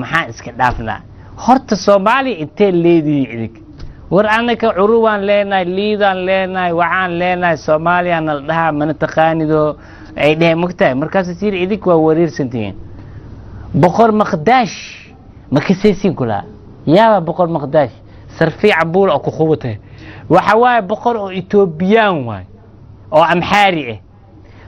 Maxaan iska dhaafnaa horta? Soomaaliya intee leedihiin idink? War anaka curubaan leenahay, liidaan leenahay, waxaan leenahay Soomaaliya nala dhahaa, mana taqaanido, ay dheheen. Mogtahay, markaasuu yiri, idink waa wareersantihiin. Boqor Maqdaash ma kasaysiin kulaa? Yaaba Boqor Maqdaash sarfii cambuul oo ku qubatay. Waxa waaye boqor oo Etoobiyaan waay oo Amxaari ah.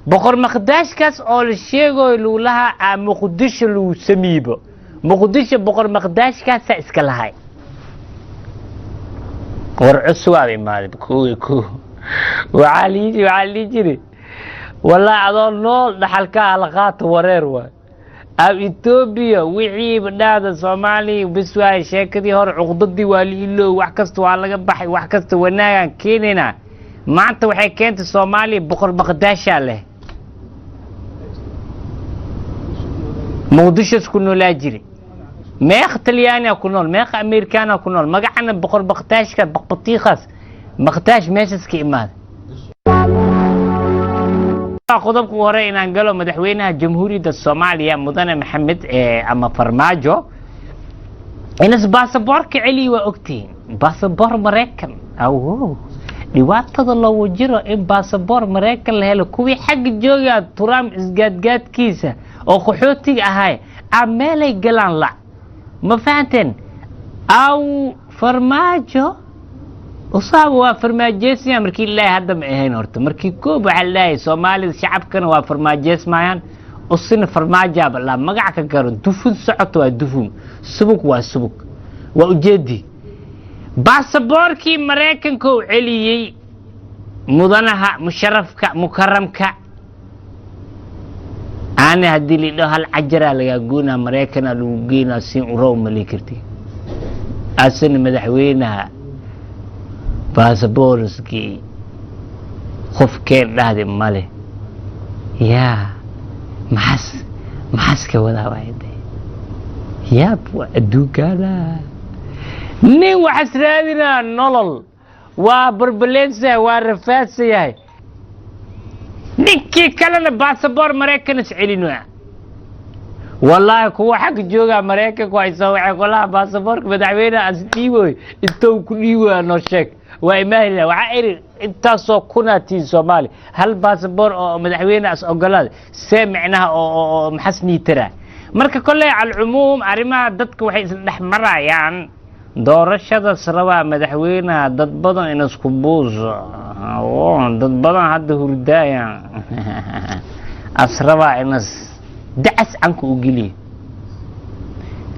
Boqor Maqdaashkaas oo la sheegayo lugulaha a Muqdisho lagu samiibo, Muqdisho Boqor Maqdaashkaasaa iska lahay. War cusubaa imaaday. Ko ko waxaa la dhihi jiri, wallahi adoo nool dhaxalkaa hala qaato. Wareer waay ab Etoobiya wixiiba dhahda Soomaaliya bis waay. Sheekadii hore, cuqdadii waa la iloow, wax kasta waa laga baxay, wax kasta wanaagaan keenaynaa. Maanta waxay keentay Soomaaliya Boqor Maqdaashaa leh, Muqdishos ku noolaa jiri. Meeqa Talyaaniya ku nool, meeqa Amerikaana ku nool, magacana Boqor Maqdaashka baqbatiikaas Maqdaash meeshaas ka imaada. Qodobka hore inaan galo, madaxweynaha Jamhuuriyadda Soomaaliya, mudane Maxamed ama Farmaajo, inas baasaboorka celiya. Waa ogtihiin baasaboor Maraykan awo dhibaatada loogu jiro in baasaboor Maraykan la helo. Kuwii xagga joogaa Trump isgaadgaadkiisa oo qaxootiga ahay a meelay galaan la ma fahanteen. Aw Farmaajo usaaba waa farmaajeysaya. Markii ilaahay hadda ma ahayn horta, markii koob waxaa leeyahay Soomaalida shacabkana waa farmaajeysmayaan, usina farmaajaaba la magac ka garo. Dufun socoto waa dufun, subug waa subug, waa ujeedi. Baasaboorkii Maraykanka u celiyey mudanaha musharafka mukaramka aani, haddii lidho hal cajaraa lagaa goynaa, Maraykana lagu geynaa, siin urow mali karti. Asina madaxweynaha baasaboorskii qofkeen dhahdi male. Yaa maxaas maxaas ka wadaa waayde? Yaab, waa adduunkaana nin waxaas raadinaa, nolol waa barbaleensahay, waa rafaadsan yahay. Ninkii kalena baasaboor Maraykan is celin. Wallaahi kuwa xagga joogaa Maraykanku ay soo waxay kolaha baasaboorka madaxweynaha as dhiiboy, intou ku dhiiboya noo sheeg, waa imaahila. Waxaa iri, intaasoo kunaa tiin Soomaali, hal baasaboor oo madaxweyne as ogolaada see micnaha oo maxas niitara. Marka kolley alcumuum arrimaha dadka waxay isla dhex marayaan doorashadas rabaa madaxweynaha. Dad badan in isku buuso, dad badan hadda hurdaaya as rabaa inas dacas canka u geliya,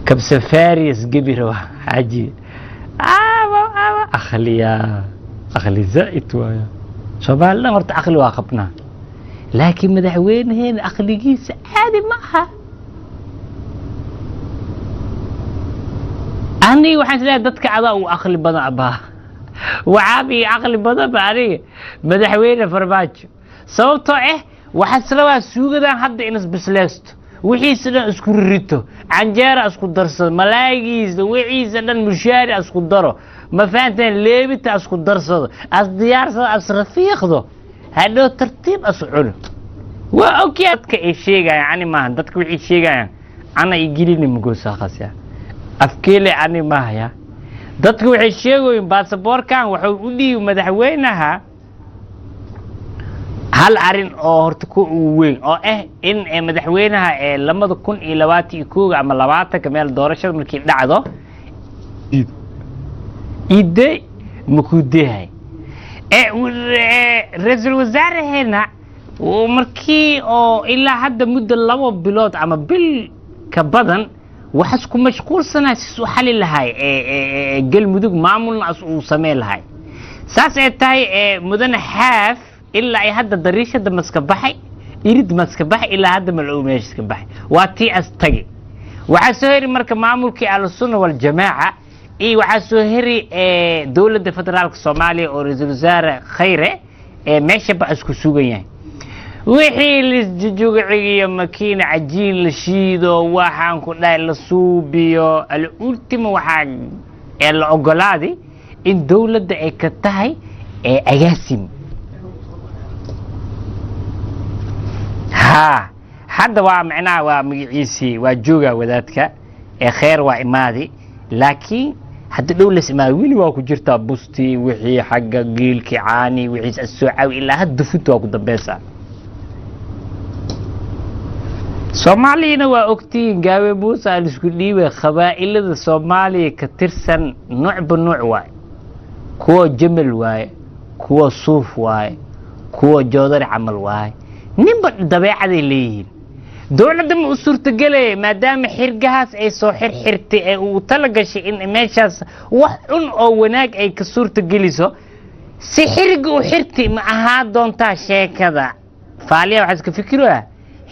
kabsafaarias gebi rabaa. Xaaji akhliya akhli zaa'id waaya. Soomaalida horta aqli waa qabnaa, laakiin madaxweynaheena aqligiisa caadi ma aha. Aniga waxaan isleeyahay dadka adaa uu aqli badan abaa, waxaaba ii aqli badan ba aniga madaxweyne Farmaajo, sababtoo ah waxaa isla suugadan hadda inas bisleysto, wixiisa dhan isku ririto, canjeera isku darsado, malaagiisa wixiisa dhan mushaari isku daro, ma fahanteen? Leebita isku darsado, as diyaarsado, as rafiiqdo, hadhow tartiib as cuno. Waa ogyaa dadka ay sheegayaan, ani maaha. Dadka waxay sheegayaan ana igelini magosaaqasya afkeele, ani maahaya. Dadka waxay sheegayin baasaboorkan wuxuu u dhiibi madaxweynaha hal arin oo horta ku ugu weyn oo ah in madaxweynaha ee 2021 ama 20-ka meel doorashada markii dhacdo ide makudehay ra-iisul wasaaraheena markii oo ilaa hadda muddo 2 bilood ama bil ka badan waxaas ku mashquulsanaa sis u xali lahay Galmudug, maamulna as uu sameyn lahay. Saas ay tahay, mudane Xaaf ilaa ay hadda dariishada maska baxay, irid maska baxay, ilaa hadda malcow meesha ka baxay, waa tii as tagi. Waxaa soo heri marka maamulkii Ahlusunna Waljamaaca iyo waxaa soo heri dowladda federaalka Soomaaliya oo ra-iisul wasaare Khayre meesha ba isku sugan yahay. Wixii lisjujugcigiyo makiina cajiin la shiido, waxaan ku dhahay la suubiyo, alultima waxaa la ogolaaday in dowladda ay ka tahay agaasim. Ha hadda waa micnaha waa magaciisii waa joogaa wadaadka. Ee kheer waa imaadi, laakiin hadda dhow las imaadi, weli waa ku jirtaa bustii wixii xagga giilkii caani wixiis as soo caawi ilaa hadda dufunta waa ku dambeysaa. Soomaaliyana waa ogtihiin, Gaawe Muuse aan isku dhiibay. Qabaa'ilada Soomaaliya ka tirsan nuucba nuuc waaye: kuwa jamal waaye, kuwa suuf waaye, kuwa joodari camal waaye. Ninba dabeecaday leeyihiin. Dowladda ma u suurtagelaya, maadaama xirgahaas ay soo xirxirtay ee uu tala gashay in meeshaas wax cun oo wanaag ay ka suurtageliso, si xiriga u xirtay ma ahaa doontaa sheekada faaliya? Waxaa iska fikiraya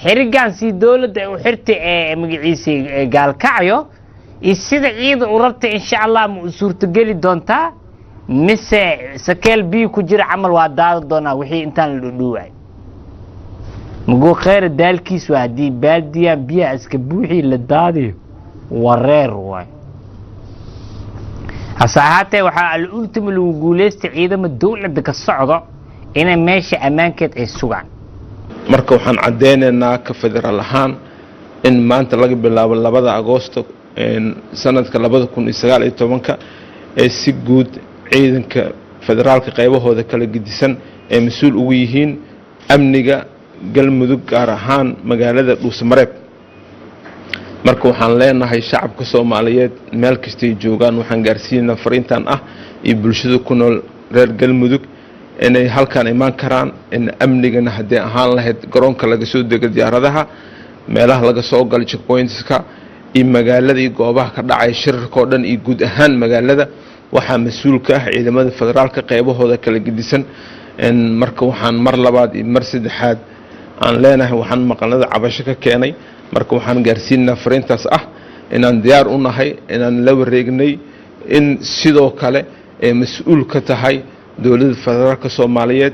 xirigan si dowladda ay u xirtay ee magaciisa Gaalkacyo iyo sida ciida u rabtay, insha Allah, ma u suurtageli doontaa mise sakeel biyo ku jira camal waa daada doonaa wixii intaan la dhudhuway? Muguu kheyra daalkiis waa haddii baaldiyaan biyaha iska buuxii la daadiyo, wareer waay. Hase ahaatee, waxaa al-ultima lagu guuleystay ciidama dowladda ka socdo inay meesha ammaankeed ay sugaan. Marka waxaan caddeynaynaa ka federaal ahaan in maanta laga bilaabo 2-da Agoosto sanadka 2019-ka ee si guud ciidanka federaalka qaybahooda kala gedisan ay mas-uul ugu yihiin amniga Galmudug, gaar ahaan magaalada Dhuusamareeb. Marka waxaan leenahay shacabka Soomaaliyeed meel kastay joogaan, waxaan gaarsiinaynaa fariintan ah iyo bulshada ku nool reer Galmudug inay halkaan imaan karaan, in amnigana haddii ahaan lahayd garoonka laga soo dego diyaaradaha, meelaha laga soo galo, checkpointska iyo magaalada iyo goobaha ka dhacaya shirarka oo dhan iyo guud ahaan magaalada, waxaa mas-uul ka ah ciidamada federaalka qaybahooda kala gedisan. Marka waxaan mar labaad iyo mar saddexaad aan leenahay, waxaan maqalnada cabasho ka keenay. Marka waxaan gaarsiinaynaa fariintaas ah inaan diyaar u nahay, inaan la wareegnay, in sidoo kale ay mas-uul ka tahay dowladda federaalka Soomaaliyeed.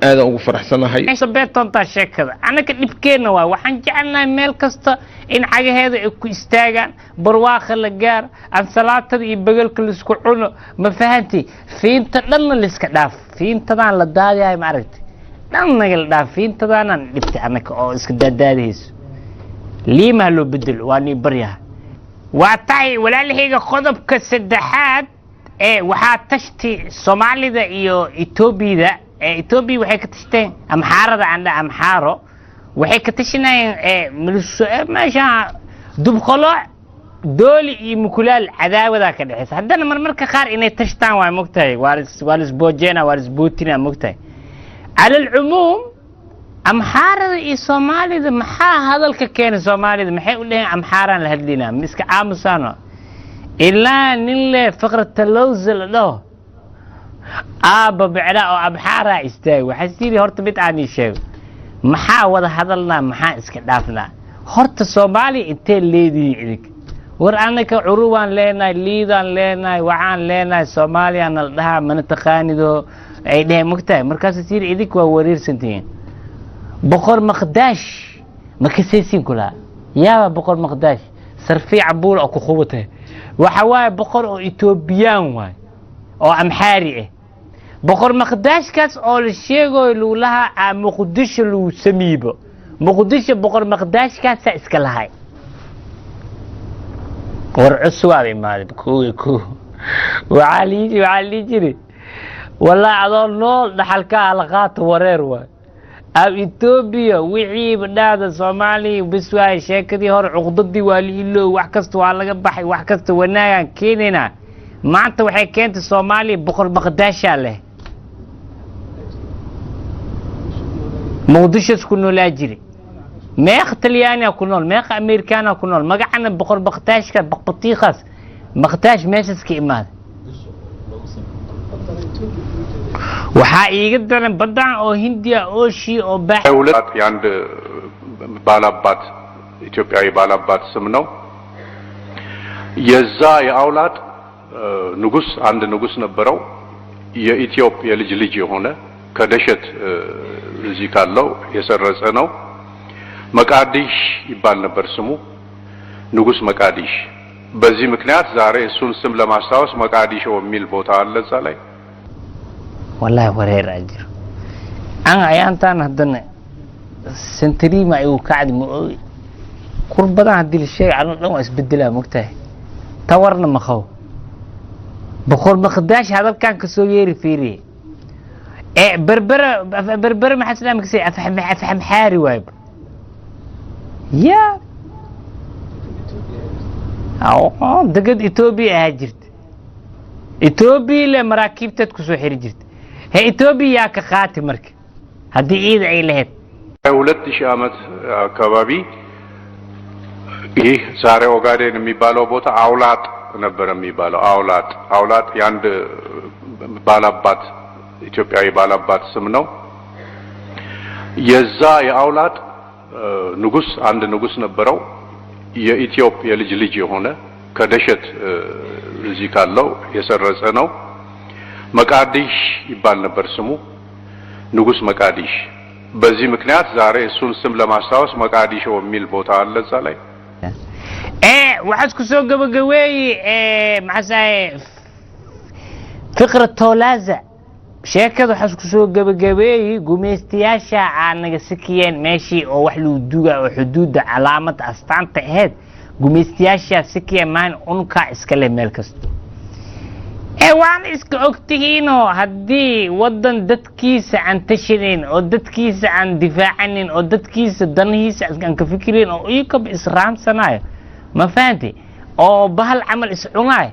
Aadaan ugu faraxsanahay. Beetontaa sheekada annaka dhibkeenna waay. Waxaan jecelnahay meel kasta in cagaheeda ay ku istaagaan, barwaaqa la gaar, ansalaatada iyo begelka laisku cuno, ma fahanti? Fiinta dhanna laiska dhaaf, fiintadaan la daadiyahay, ma aragti, dhan naga la dhaaf. Fiintadaanaan dhibtay annaka oo iska daadaadahayso. Liimaha loo bedelo, waa nii baryaha. Waa tahay, walaalahayga, qodobka saddexaad ee waxaa tashti Soomaalida iyo Etoobiyada. Etoobiya waxay ka tashteen Amxaarada, andha Amxaaro waxay ka tashanayeen meesha Dubqolooc, Dooli iyo Mukulaal cadaawadaa ka dhexeysa. Haddana marmarka qaar inay tashtaan waa mogtahay, waa lisboojena, waa lisbootina, mogtahay. Cala alcumuum, Amxaarada iyo Soomaalida maxaa hadalka keenay? Soomaalida maxay u dhaheen Amxaaraan la hadlinaa, ma iska aamusaano? Ilaa nin leh Faqra Talowsa la dhaho aabba biclaa oo Amxaaraa istaagay. Waxaa siri horta mid aan ii sheego: maxaa wada hadalnaa, maxaa iska dhaafnaa? Horta Soomaaliya intee leedihiin idinka? War anaka Curubaan leenahay, Liidaan leenahay, waxaan leenahay Soomaaliya nala dhahaa, mana taqaanido, ay dheheen, mogtahay. Markaasuu siri idinka waa wareersantihiin. Boqor Maqdaash ma kasaysiin kulaha? Yaaba Boqor Maqdaash sarfii cambuul oo ku qubatay. Waxa waaye boqor oo Etoobiyaan waay oo Amxaari ah. Boqor Maqdaashkaas oo la sheegayo lagu lahaa aa Muqdisho lagu samiibo, Muqdisho boqor Maqdaashkaasaa iska lahay. War cusubaa imaaday. Kow kow waxaa lii jiri, wallahi adoo nool dhaxalkaa la qaato, wareer waay. Ab Etoobiya wixiiba dhahda Soomaaliya bis waay. Sheekadii hore, cuqdadii waa la iloow, wax kasta waa laga baxay, wax kasta wanaagaan keenaynaa. Maanta waxay keentay Soomaaliya boqor Maqdaashaa leh, Muqdishos ku noolaa jiri. Meeqa Talyaaniya ku nool, meeqa Amerikaana ku nool, magacana boqor Maqdaashka baqbatiiqaas Maqdaash meeshaas ka imaaday. Waxaa iiga daran badan oo Hindiya ooshi oo baax የአንድ ባላባት ኢትዮጵያዊ ባላባት ስም ነው። የዛ የአውላጥ ንጉስ አንድ ንጉስ ነበረው። የኢትዮጵ የልጅ ልጅ የሆነ ከደሸት እዚህ ካለው የሰረጸ ነው። መቃዲሽ ይባል ነበር ስሙ፣ ንጉስ መቃዲሽ። በዚህ ምክንያት ዛሬ እሱን ስም ለማስታወስ መቃዲሾ የሚል ቦታ አለ እዛ ላይ። Wallahi wareer aa jiro. An ayaantaan haddana sentrima igu kacdi, ma ogi. Kurbadan haddii la sheegay anoo dhan waa isbedelaa, mogtahay, tawarna ma qabo. Boqor Maqdaash hadalkan kasoo yeeri, fiiriye ee Berbera. Berbera maxaa islaamka say afxamxaari waay ya degad Etoobiya ahaa jirta. Etoobiya le maraakiibteed kusoo xiri jirta. He, Etoobiya yaa ka qaati marka haddii ciida ay lahayd? 2000 ዓመት አካባቢ ይህ ዛሬ ኦጋዴን የሚባለው ቦታ አውላጥ ነበር የሚባለው። አውላጥ፣ አውላጥ የአንድ ባላባት፣ ኢትዮጵያዊ ባላባት ስም ነው። የዛ የአውላጥ ንጉስ፣ አንድ ንጉስ ነበረው። የኢትዮጵ የልጅ ልጅ የሆነ ከደሸት እዚህ ካለው የሰረጸ ነው። መቃዲሽ ይባል ነበር ስሙ፣ ንጉስ መቃዲሽ። በዚህ ምክንያት ዛሬ እሱን ስም ለማስታወስ መቃዲሾ የሚል ቦታ አለ እዛ ላይ። Waxaad ku soo gabagabeeyey, maxaasaye, Fiqra Tolaza sheekada. Waxaas ku soo gabagabeeyey gumaystayaasha aa naga sikiyeen meeshii oo wax lagu duga oo xuduudda calaamada astaanta ahayd. Gumaystayaashaa sikiya maan unkaa iska leh meel kasta ee waana iska ogtihiinoo haddii waddan dadkiisa aan tashanayn oo dadkiisa aan difaacanin oo dadkiisa danihiisa aan ka fikirayn oo iyakaba israamsanayo, ma fahanti, oo bahal camal is cunaayo,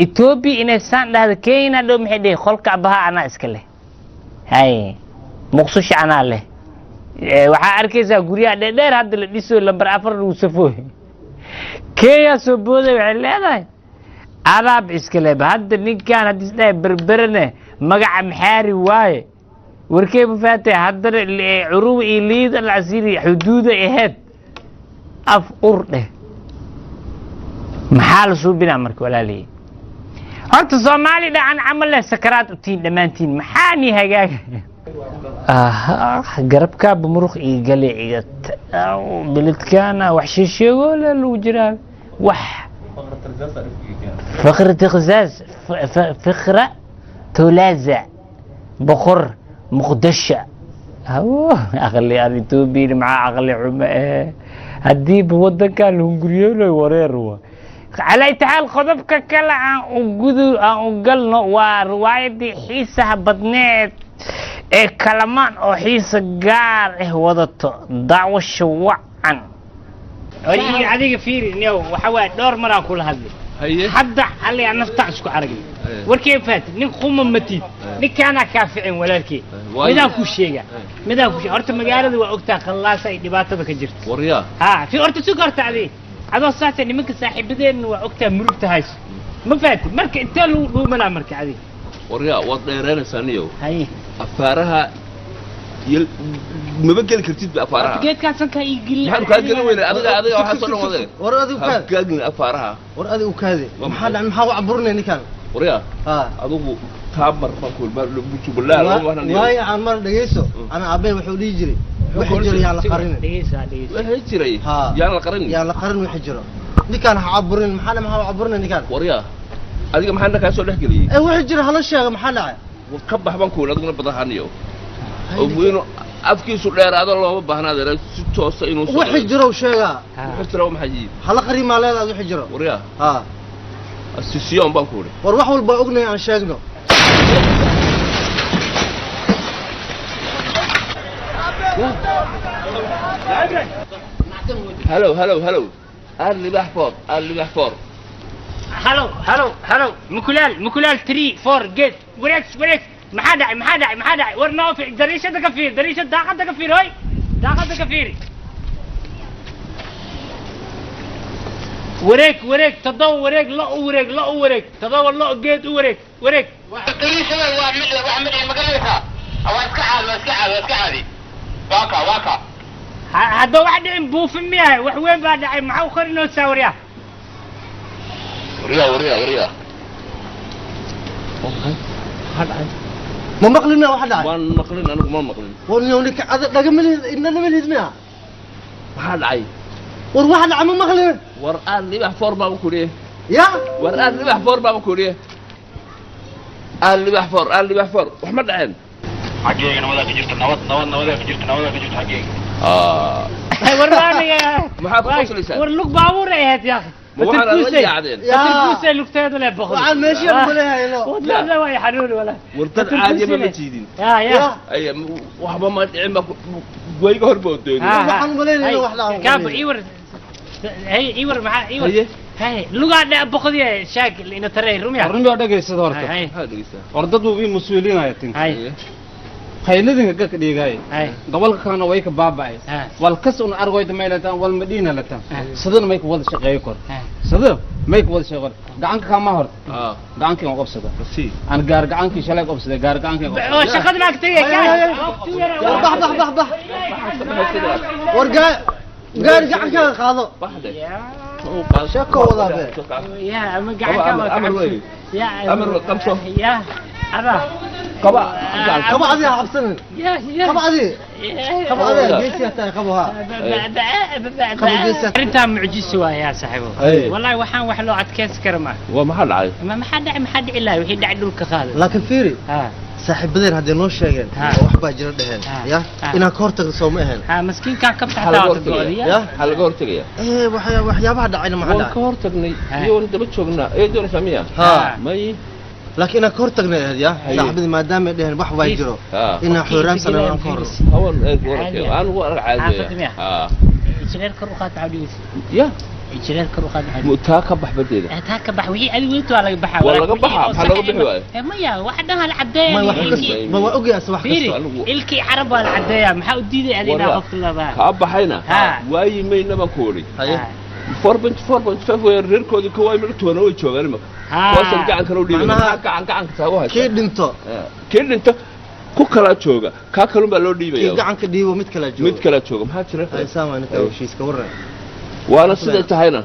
Etoobiya inay saan dhahdo, Kenya dhow maxay dhihi? Qolka baha anaa iska leh, hay muqsusha anaa leh. Waxaa arkaysaa guryaha dheerdheer hadda la dhiso, lambar 4 lagu safooy. Kenya soo booday, waxay leedahay adaab iska leh. Hadda ninkan haddii isdhahay Berberene magaca maxaari waaye, warkey, ma fahatay? Haddana Curuba iyo Liid Alcasiri xuduuda ahayd, af ur dheh. Maxaa la suubinaa marka, walaalihii? Horta Soomaali dhacan camal leh sakaraad u tihiin dhammaantiin. Maxaa ni hagaaga garabkaaba muruq ii gale iga beledkaana wax sheesheego le lagu jiraa. Wax فقرة غزاز، فقرة تولازا، boqor Muqdisho. Aqli aan Etoobiyana maxaa aqli xumo eh haddiiba wadankan la hunguriyoolay wareer wa. Calaa itaxaal, qodobka kale aan u gudu aan u galno waa riwaayadii xiisaha badneed ee Kalamaan oo xiisa gaar ah wadato. Daawasho wacan. Adiga fiiri niyow, waxa waaye dhowr maraan kula hadlay. Hadda alli aan nafta isku aragnay, warkee faati nin quma matid, ninkaanaa kaa ficin walaalkey. Midaan ku sheega, midaan ku sheega, horta magaalada waa ogtaa khallaasa ay dhibaatada ka jirto. Waryaa. Ha, fi horta sug, horta adi adoo saasa nimanka saaxiibadeenna waa ogtaa murugta hayso, ma faati? Marka intee lagu dhuumanaa marka adi? Waryaa, waad dheereynaysaa niyow. Haye. Afaaraha iyo maba geli kartid ba afaaraha. Geedkaan sankaa ii gelin. Maxaan kaa gelin weyne? Adiga waxaa soo dhan wadee. War adigu kaade. Kaa gelin afaaraha. War adigu kaade. Maxaa dhacay? Maxaa u caburinay ninkan? Waryaa. Ha. Adigu taamar baan ku jubaland. Waayo aan mar dhegeyso, ana aabbe wuxuu dhihi jiray wixii jiro yaan la qarinin. Dhegeysa, dhegeysa. Waxay jiray Ha. yaan la qarin. Yaan la qarin wixii jiro. Ninkan ha caburin. Maxaa dhacay? Maxaa u caburinay ninkan? Waryaa, adiga maxaa kaa soo dhex geliyey? Ee wixii jiro hala sheego, maxaa dhacay? Ka bax baan ku adiguna badahaniyo oo inuu afkiisu dheeraado looma baahnaadee, si toosa inuu soo Wixii jiro sheegaa. Wixii jiro maxay yihiin? Hala qarin maa leedahay wixii jiro. Waryaa. Ha. Sisiyoon baan ku idhi. War wax walba ognahay aan sheegno. Halow, halow, halow, aad libax foor, aad libax foor. Halow, halow, halow, mukulaal, mukulaal, 3 4, geed wareeg, wareeg. Maxaa dhacay? Maxaa dhacay? Maxaa dhacay? War noo fi dariishada ka fiiri, dariishada daaqada ka fiiri, hoy, daaqada ka fiiri. Wareeg, wareeg, 7 wareeg, lo u wareeg, lo u wareeg, 7 lo geed u wareeg, wareeg. Dariishada waa mid wax mid ma garanaysaa? Waa iska caadi, waa iska caadi, waa iska caadi, waa ka waa ka. Hadda wax dhicin buufin miyahay? Wax weyn baa dhacay, maxaa u qarinaysaa waryaa? Waryaa, waryaa, waryaa. Ma maqlina waxa dhacay? Waan maqlin, anigu ma maqlin. War niyow ninka ada dhaga malihid, indhana malihid miya? Maxaa dhacay? War waxa dhacay ma maqlina? War aad libax foor baan ku idhi. Ya. War aad libax foor baan ku idhi, aad libax foor, aad libax foor, wax ma dhaceen. Xaggeyga nabadaa ka jirta, nabad, nabad, nabadaa ka jirta, nabadaa ka jirta xaggeyga. War aniga Maxaad ku qoslaysaa? War lug baabuur ay ahayd yaa akhi. Ma waxaan la yaacdeen? Batirkuusay lugteedu leh boqol. Waxaan meesha ku leeyahay ilo. Wadlada way xanuun wala. War dad caadiya ma tiidin. Ya ya. Ay, waxba ma dhicin ba, wayga hor boodeen. Waxaan umaleynaya wax la Kaabo iwar. Hey iwar, maxaa iwar? Haye. Hey lugaa dha boqodiya shaag ina taray rumiya. Warnimio dhegaysada horta. Hay. Maxaad dhegeysaa? War dad uu ii mas-uulinaya tin Hay. qayladinka gaka dhiigaaye. Hay. Gobolka kalena way ka baaba'ay. Wal kas un argoyda maylataan wal madhiina lataan. Sidana may ku wada shaqeeyo kor, sida may ku wada shaqeeyo kor gacanka kama horta. Gacankii waan qabsada. Si aan gaar gacankii shalay qabsaday, gaar gacankii qabsaday. Oo shaqada ma agtay War bax bax bax bax. War gaari gacankaaga qaado. Baxde. Sheeko wadaa be. Ya ama gacanka waa Amar wey. Ya. Amar wey, qabso. Ya ada. Qaba. Qabo adiga, ha qabsanin. Ya ya. Qabo adiga. Qabo adiga, geesi hataa qabo ha. Arrintaa mucjiso waa yaa saaxiibo. Hey. Wallahi waxaan wax loo adkeysan kara ma Waa maxaa dhacay? Ma maxaa dhacay? Maxaa dhici lahay wixii dhacay dhulka qaada. Laakiin fiiri, ha saaxiibadeen hadday noo sheegeen oo wax baa jira dheheen, ya inaan ka hortagno soo ma ahayn? Ha, maskiinkaa kabta Maxaa laga xataa waa hortegaya? go'diya. Ya. Maxaa laga hortegaya? Ee waxyaabaha dhacayna maxaa Waan ka dhacay? hortagnay iyagoon daba joognaa ee doonaysaa miya? Ha. May. Laakiin inaan ka hortagnay ahayd ya. Haye. Saaxiibadii maadaama ay dheheen wax baa jiro, inaan xooraansan aan ka horno. Hawan eeg wararkee aan ugu arag Xaafad caadiya. miya? Ha. Injineer kor u qaad, maxaa dhigaysa? Ya. Injineer kor u qaad, maxaa dhigaysa? Taa ka bax badeeda. Taa ka bax, wixii adiga weyntu waa laga baxaa. Waa laga baxaa, maxaa looga bixi waayo? Maya, waxa dhan la caddeeya. Ma wax kasta ma waa ogyahay wax fiiri kasta. Ilkii carab waa la caddeeyaa, maxaa u diiday adiga inaa Wallah. qofka labaa? Kaa baxayna. Ha. Waayi mayna baan ku odhi. Haye. 4.4.5 way reerkoodii ka waay toona way joogaan imaka. Ha. Kuwaasaan gacan kale u dhiibay. Macnaha- Maxaa gacan gacanka taa u haysta? Kii dhinto. Kii dhinto ku kalaa jooga, kaa kalun baa loo Kii dhiibaya. gacanka dhiibo mid kala joogo. Mid kalaa jooga, maxaa jira? Haysaan waa ninka heshiiska waran. Waana siday tahayna.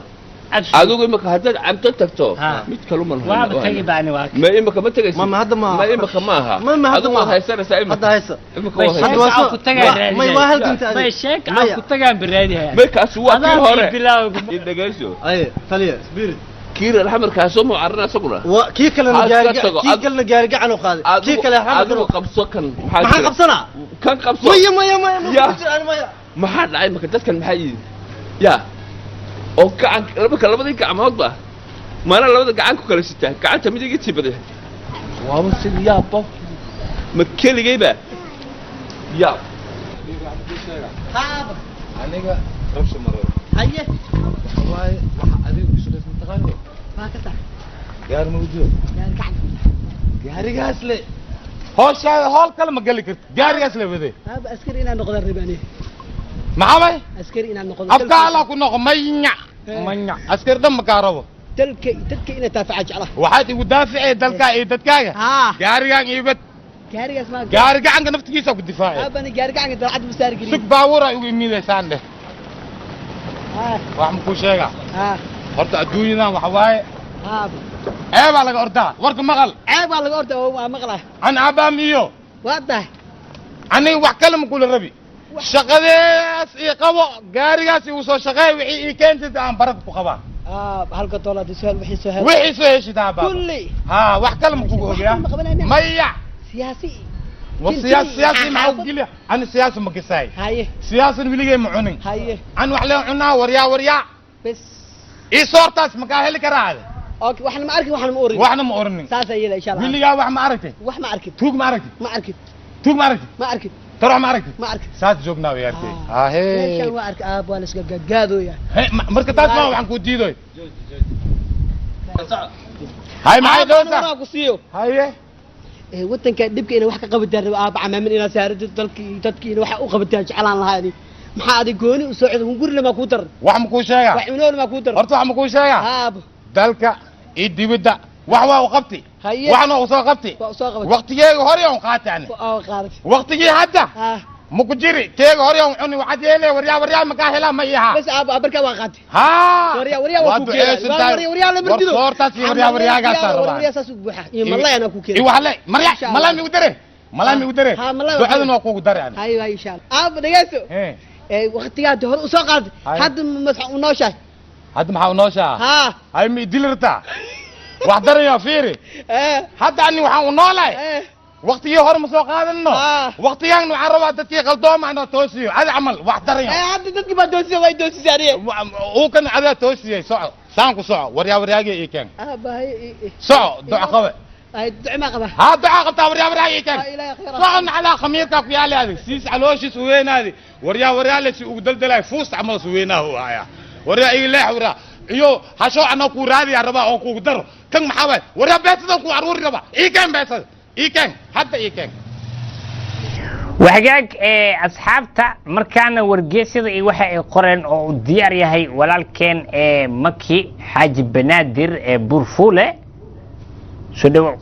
Absolute. Adigu imaka haddaad cabdo tagto, Ha. mid kaluman. Waaba tagi baani waa. Ma imaka ma tegaysid? Ma hadda ma Ma imaka ma aha. Ma hadda Adigu ma waad haysanaysaa imaka. Hadda hayso. Imaka May waad sheeg Hadda haysanaysaa. waa aan ku tagaan may waa halganta may adiga. sheeg aan Maya. ku tagaan baraadihay. May kaasi waa kii hore. Bilaaw. I dhegayso. Aye taliya spirit. Kii reer xamarkaasoo mucarana isaguna. Waa kii kalena Ha iska gaari tago. kii kalena gaari gacan u qaaday. Kii Adigu kale xamarka. Adigu qabso kan, maxaa Maxaan jira? qabsanaa? Kan qabso. Maya maya maya ma Ya. ku jiraan maya. Maxaa dhacay marka dadkan maxaa yidhi ya oo gacan marka labadii gacmoodba maana labada gacan ku kala sitaa, gacanta mid iga sii baday, waaba sida yaabba ma keligayba yaab. Haaba. Aniga rabsha maro. Haye. Waaye waxa adiga ku shaqaysan taqaano. Waa ka tax. Gaar ma ujeedo. Gaari gacan. Gaarigaas le howshaada howl kale ma geli kartid, gaarigaas le wade. Haaba, askari inaan noqdo rabani. Maxaa bay? Askari inaan noqdo. Afka alla ku noqo, manya manya, askari dhan ma kaa rabo. Dalka dadka inay taafaca jecla. Waxaad igu daaficay dalkaa iyo dadkaaga. Ha. Gaarigaan iibad. Gaarigaas ma Gaari gacanka naftigiisa ku difaacay. Haaba, ni gaari gacanka dalcad musaar gelin. Sug, baabuura igu imiidaysaan dheh. Ha. Wax ma kuu sheegaa? Ha. Horta adduunyadan waxa waaye Haaba. Ceebaa laga ordaa, warka maqal. Ceeb baa laga ordaa, waa maqlaa. An aabaam iyo Waa tahay. Aniga wax kale ma kula rabi, shaqadees ii qabo, gaarigaas igu soo shaqeey, wixii ii keentid aan baraka ku qabaa. Halka doolaad soo hel, wixii soo hel. Wixii soo heshid haa baaba. Kulli. Haa, wax kale ma kugu ogaa. Wax ma qabanayna. Maya. Siyaasi. Wa siyaasi siyaasi maxaa u geliya? Ani siyaasi ma gisaay. Haye. Siyaasan weligay ma cunin. Haye. An wax leen cunaa, waryaa waryaa. Bes. Ii soortaas ma kaa heli karaa ade? Okay, waxna ma arkin, waxna ma orin. Waxna ma orinin. Saas ayay insha Allah. Weligaa wax ma aragtay? Wax ma arkin. Tuug ma aragtay? Ma arkin. Tuug ma aragtay? Ma arkin. Torox ma aragtay? Ma arkin. Saas joognaa way artay ahee. Meeshan waa arka aab, waa la iska gaadgaadooya. Marka taas ma waxaan kuu diidoy hay maxay doontaa? Waraa ku siiyo. Haye. Ee wadanka dhibka inay wax ka qabataan rabo aab, camaamin inaad saaratid dalkii iyo dadkii inay wax u qabataan jeclaan lahaa adi. Maxaa adi gooni u soo cid guri lama kuu daran? Wax ma kuu sheegaa? Wax cunool ma kuu daran? Horta wax ma kuu sheegaa? Aab. Dalka iyo dibadda wax waa u qabti. Haye. Waxna u soo qabti. Waa u soo qabatay. Waqtigeega hore on qaatay ani. Waa qaadatay. Waqtigii hadda Ha. ma ku jiri, keega hore on cuni, waxaad yeelay waryaa waryaa ma kaa helaa ma iiha. Bas aab, barkaa waa qaatay. Haa. Waryaa waryaa waa ku keenay. duceysan tahay. Waryaa waryaa la mardido. War soortaas iyo waryaa waryaagaasaa rabaa. Waryaa saas u buuxa. Iyo malay anaa ku keenay. Iyo waxle marya. Insha Allah. Malaa migu dare, malaa migu dare. Ha, malay waa Ducadana waa kugu dare ani. Haye, insha Allah. Aab, dhageyso. Ee waqtigaa hore u soo qaadatay. Haye. Hadda masxa u nooshahay. Hadda maxaa u nooshaa? Ha. Hay, ma idili rabtaa wax daraya? Fiiri. Ee. Hadda ani waxaan u noolahay Ee. Waqtigii hore ma soo qaadanno. Waqtigan waxaan rabaa dadkii qaldooma inaa toosiyo, adi camal wax daran. Hadda dadkii baa toosiya, way toosisay aniga. Uu kan adaa toosiyey. Soco, saan ku soco. Waryaa, waryaagii ii keen. Aabahay. Soco, duco qabe. Ay, duco ma qaba. Haa, ducaa qabtaa. Waryaa, waryaa ii keen. Ilaahay khayr. Socon calaa khamiirkaa ku yaali adig siis calooshiis uweynaadi. Waryaa, waryaale si ugu daldalay fuusta camal suweynaa u haya. Waryaa, ii leex. Waryaa, iyo hasho anaa kuu raadiyaa rabaa oon kuugu daro. Kan maxaa waay? Waryaa, beesadan kuu aruuri rabaa. Ii keen beesada, ii keen hadda, ii keen. Wahagaag ee asxaabta, markaana wargeysyada iyo waxa ay qoreen oo uu diyaar yahay walaalkeen ee Maki Xaaji Banaadir ee Burfuule. Soo dhawow.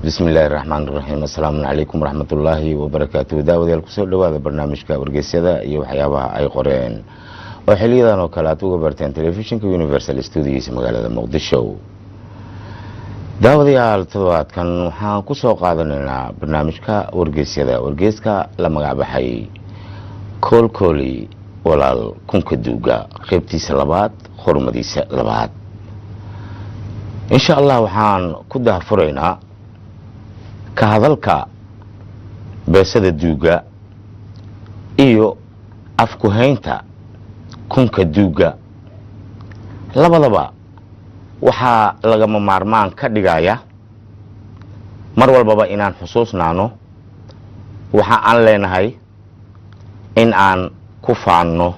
Bismi illaahi raxmaan raxiim. Assalaamu calaykum waraxmatullaahi wabarakaatuh. Daawadayaal, kusoo dhowaada barnaamijka wargeysyada iyo waxyaabaha ay qoreen oo xiliyadan oo kale aad uga barteen telefishinka Universal studios magaalada Muqdisho. Daawadayaal, toddobaadkan waxaan kusoo qaadanaynaa barnaamijka wargeysyada wargeyska la magacbaxay Koolkooli Walaal Kunka Duuga, qeybtiisa labaad, xurmadiisa labaad. Insha Allah waxaan ku dahfuraynaa ka hadalka beesada duuga iyo afkuhaynta kunka duuga. Labadaba waxaa lagama maarmaan ka dhigaya mar walbaba inaan xusuusnaano waxa aan leenahay, in aan ku faanno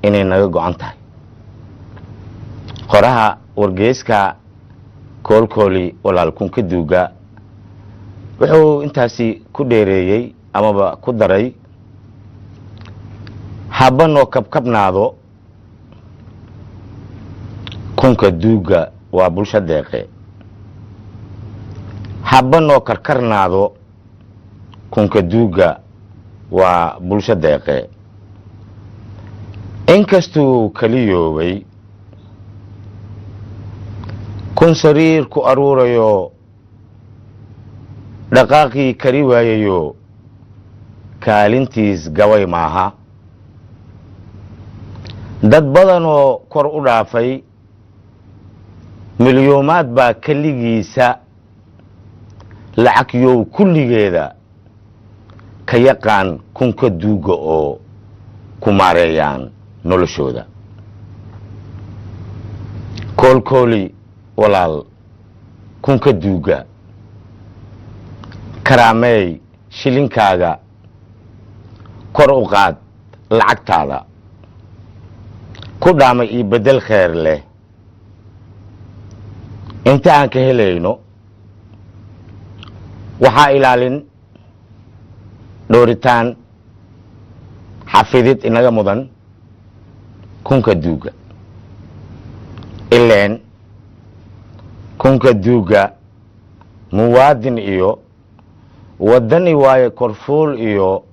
inay naga go-an tahay. Qoraha wargeyska Koolkooli Walaal Kunka Duuga wuxuu intaasi ku dheereeyey amaba ku daray: habanoo kabkabnaado kunka duuga waa bulsho deeqe, habanoo karkarnaado kunka duuga waa bulsho deeqe. Inkastuu kaliyoobay kun sariir ku aruurayo, dhaqaaqii kari waayayo, kaalintiis gabay maaha. Dad badanoo kor u dhaafay milyoomaad baa keligiisa lacag yow kulligeeda ka yaqaan kunka duuga oo ku maareeyaan noloshooda. Koolkooli Walaal Kunka Duuga, karaameey shilinkaaga, kor u qaad lacagtaada, ku dhaamay iyo beddel kheer leh inta aan ka helayno. Waxaa ilaalin, dhooritaan, xafidid inaga mudan kunka duuga. Ileen kunka duuga muwaadin iyo waddani waaye, korfuul iyo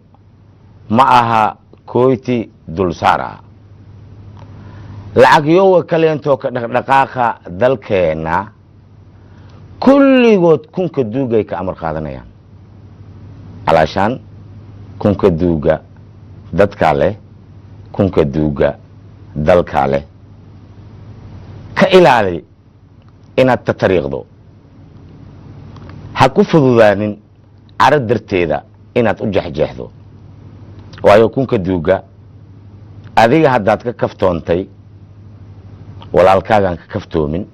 ma aha koyti dulsaar ah. Lacag yowa kaleentoo ka dhaqdhaqaaqa dalkeenna kulligood kunka duugay ka amar qaadanayaan. Calaashaan kunka duuga dadkaa leh, kunka duuga dalkaa leh. Ka ilaali inaad tatariiqdo, ha ku fududaanin caro darteeda inaad u jexjeexdo, waayo kunka duuga adiga haddaad ka kaftoontay, walaalkaagaan ka kaftoomin,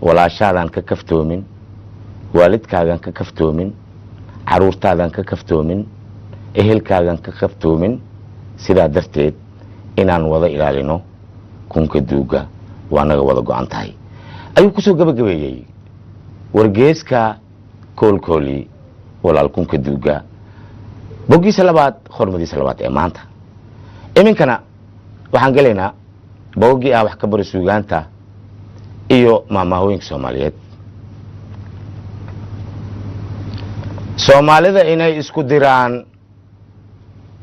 walaashaadaan ka kaftoomin, waalidkaagaan ka kaftoomin, caruurtaadaan ka kaftoomin, ehelkaagaan ka kaftoomin. Sidaa darteed inaan wada ilaalino kunka duuga waa naga wada go-an tahay, ayuu kusoo gabagabeeyey wargeeska Koolkooli Walaal Kunka Duuga, boggiisa labaad, xormadiisa labaad ee maanta. Iminkana waxaan gelaynaa bogoggii ah wax ka bari suugaanta iyo maahmaahooyinka Soomaaliyeed. Soomaalida inay isku diraan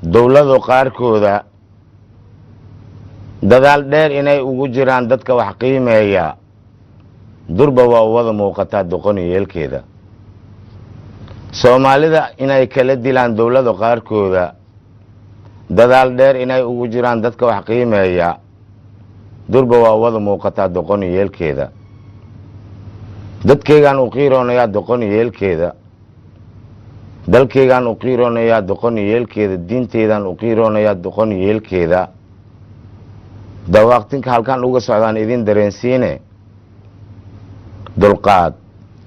dowlado qaarkooda, dadaal dheer inay ugu jiraan dadka wax qiimeeya, durba waa u wada muuqataa doqoni yeelkeeda. Soomaalida inay kala dilaan dowlada qaarkooda, dadaal dheer inay ugu jiraan dadka wax qiimeeya, durba waa wada muuqataa doqoni yeelkeeda. Dadkaygaan u qiiroonayaa doqoni yeelkeeda. Dalkaygaan u qiiroonayaa doqon yeelkeeda, diinteydaan u qiiroonayaa doqon yeelkeeda. Dawaaqtinka halkaan uga socdaan idin dareensiine, dulqaad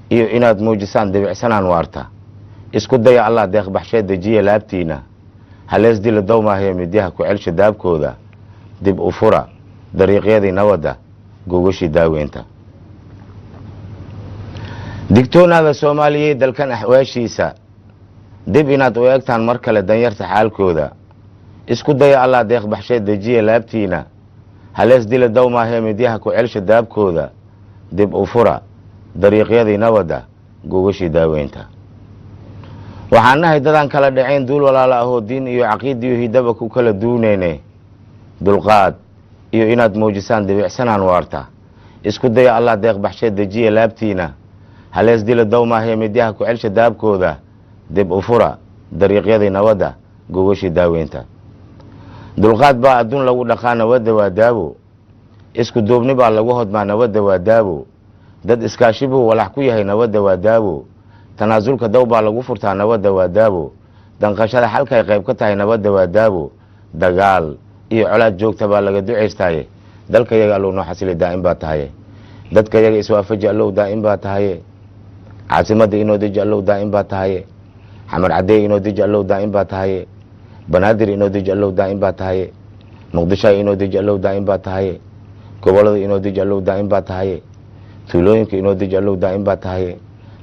iyo inaad muujisaan debicsanaan waarta. Isku daya Allah deeq baxshee, dejiya laabtiina. Halees dila dawmaahee, midyaha ku celsha daabkooda. Dib u fura dariiqyadii nabadda, gogashii daaweynta. Digtoonaada Soomaaliyeed, dalkan axwaashiisa dib inaad u eegtaan mar kale, danyarta xaalkooda. Isku daya Allah deeq baxshee, dejiya laabtiina. Halees dila dawmaahee, midyaha ku celsha daabkooda. Dib u fura dariiqyadii nabadda, gogashii daaweynta. Waxaan nahay dadaan kala dhacayn, duul walaala ahoo diin iyo caqiid iyo hidaba ku kala duuneyne. Dulqaad iyo inaad muujisaan debicsanaan waarta. Isku daya Allah deeq baxshee, dejiya laabtiina. Halees dila dawmaahee, midyaha ku celsha daabkooda. Dib u fura dariiqyadii nabadda, gogashii daaweynta. Dulqaad baa adduun lagu dhaqaa, nabadda waa daabo. Isku duubni baa lagu hodmaa, nabadda waa daabo. Dad iskaashi buu walax ku yahay, nabadda waa daabo. Tanaasulka daw baa lagu furtaa, nabadda waa daabo. Danqashada xalkay qayb ka tahay, nabadda waa daabo. Dagaal iyo colaad joogta baa laga ducaystaaye. Dalka yaga Allow noo xasili, daa'im baa tahaye. Dadka yaga iswaafaji Allow, daa'im baa tahaye. Caasimadda inoo deji Allow, daa'im baa tahaye. Xamar Caddeey inoo deji Allow, daa'im baa tahaye. Banaadir inoo deji Allow, daa'im baa tahaye. Muqdisho inoo deji Allow, daa'im baa tahaye. Gobolada inoo deji Allow, daa'im baa tahaye. Tuulooyinka inoo deji Allow, daa'im baa tahaye.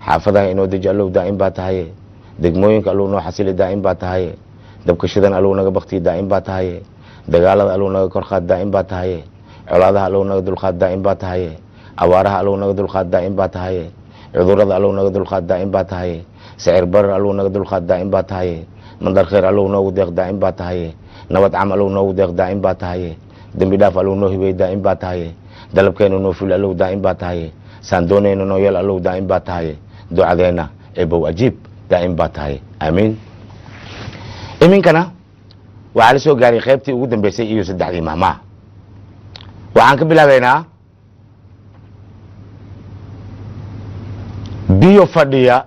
Xaafadaha inoo deji Allow, daa'im baa tahaye. Degmooyinka Allow noo xasili, daa'im baa tahaye. Dabka shidan Allow naga baktiyi, daa'im baa tahaye. Dagaalada Allow naga korqaad, daa'im baa tahaye. Colaadaha Allow naga dulqaad, daa'im baa tahaye. Abaaraha Allow naga dulqaad, daa'im baa tahaye. Cudurada Allow naga dulqaad, daa'im baa tahaye. Sicir barar Allow naga dulqaad, daa'im baa tahaye. Mandar khayr Allow noogu deeq, daa'im baa tahaye. Nabad cam Allow noogu deeq, daa'im baa tahaye. Dembi dhaaf Allow noo hibey, daa'im baa tahaye. Dalabkeena noo fuli Allow, daa'im baa tahaye. Saan doonayna noo yeel Allow, daa'im baa tahaye. Ducadeenna Eebow ajiib, daa'im baa tahaye. Aamiin. Iminkana waxaa la soo gaaray qaybtii ugu dambeysay iyo saddexdii mahmaah. Waxaan ka bilaabaynaa: biyo fadhiya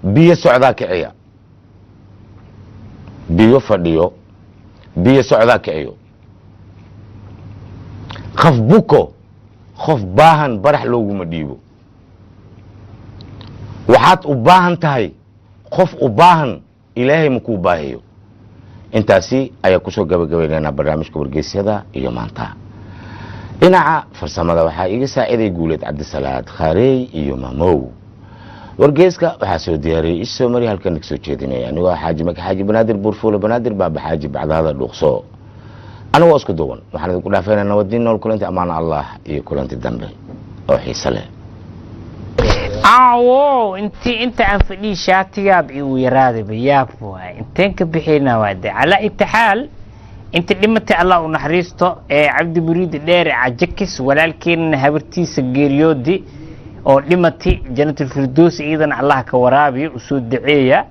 biyo socdaa kiciya. Biyo fadhiyo biyo socdaa kiciyo. Qof buko, qof baahan barax looguma dhiibo. Waxaad u baahan tahay qof u baahan, Ilaahay makuu baahiyo. Intaasi ayaa kusoo gabagabaynaynaa barnaamijka wargeysyada iyo maanta. Dhinaca farsamada waxaa iga saaciday Guuleed Cabdisalaad Khaarey iyo Mamow. Wargeyska waxaa soo diyaariyey isoo mari, halkan kasoo jeedinaya anigoo Xaaji Maka Xaaji Banaadir Buurfuule Banaadir Baaba Xaaji Bacdaada Dhuuqso. Anigoo isku duwan waxaan idinku dhaafaynaa nabadiin, nool kulanti, ammaano Allah iyo kulanti dambe oo xiise leh. Awo inti inta aan fadhiyi shaatigaab igu yaraadayba, yaab waay. Inteen ka bixinaa waa de. Calaa itixaal, inta dhimatay Allah u naxariisto. Ee Cabdi Muriidi Dheere Cajakis walaalkeenna habartiisa geeriyoodi oo dhimatay, Janatulfirdows iyadana Allah ka waraabiyo, usoo duceeya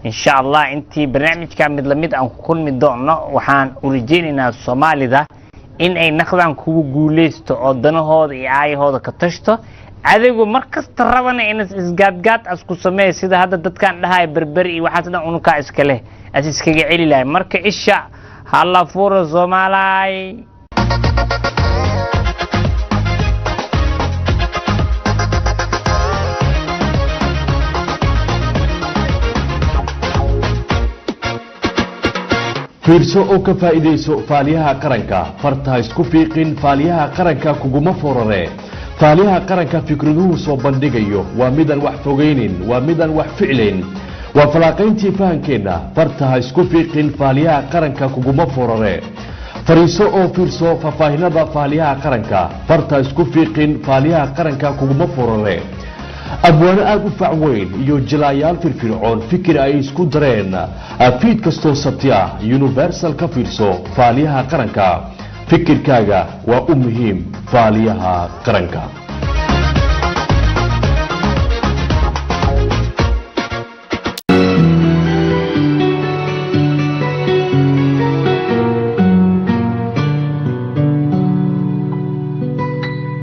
insha Allah. Intii barnaamijka mid lamid aan ku kulmi doono, waxaan u rajeynaynaa Soomaalida in ay naqdaan kuwa guuleysto oo danahooda iyo aayahooda ka tashto. Adigu mar kasta rabana in isgaadgaad as ku sameeya, sida hadda dadkan dhahaya Berberi iyo waxaas dhan unukaa iska leh as iskaga celi lahay. Marka isha hala furo, Soomaalay. Fiirso oo ka faa'iidayso Faaliyaha Qaranka. Farta ha isku fiiqin, Faaliyaha Qaranka kuguma forare. Faaliyaha Qaranka fikraduhu soo bandhigayo waa midaan wax fogaynin, waa midaan wax ficlayn, waa falaaqayntii fahankeenna. Farta ha isku fiiqin, Faaliyaha Qaranka kuguma forare. Fariiso oo fiirso faahfaahinada Faaliyaha Qaranka. Farta ha isku fiiqin, Faaliyaha Qaranka kuguma forare. Abwaano aada u fac weyn iyo jilaayaal firfircoon fikir ay isku dareen, fiid kastoo Sabti ah Universal ka fiirso Faaliyaha Qaranka. Fikirkaaga waa u muhiim Faaliyaha Qaranka.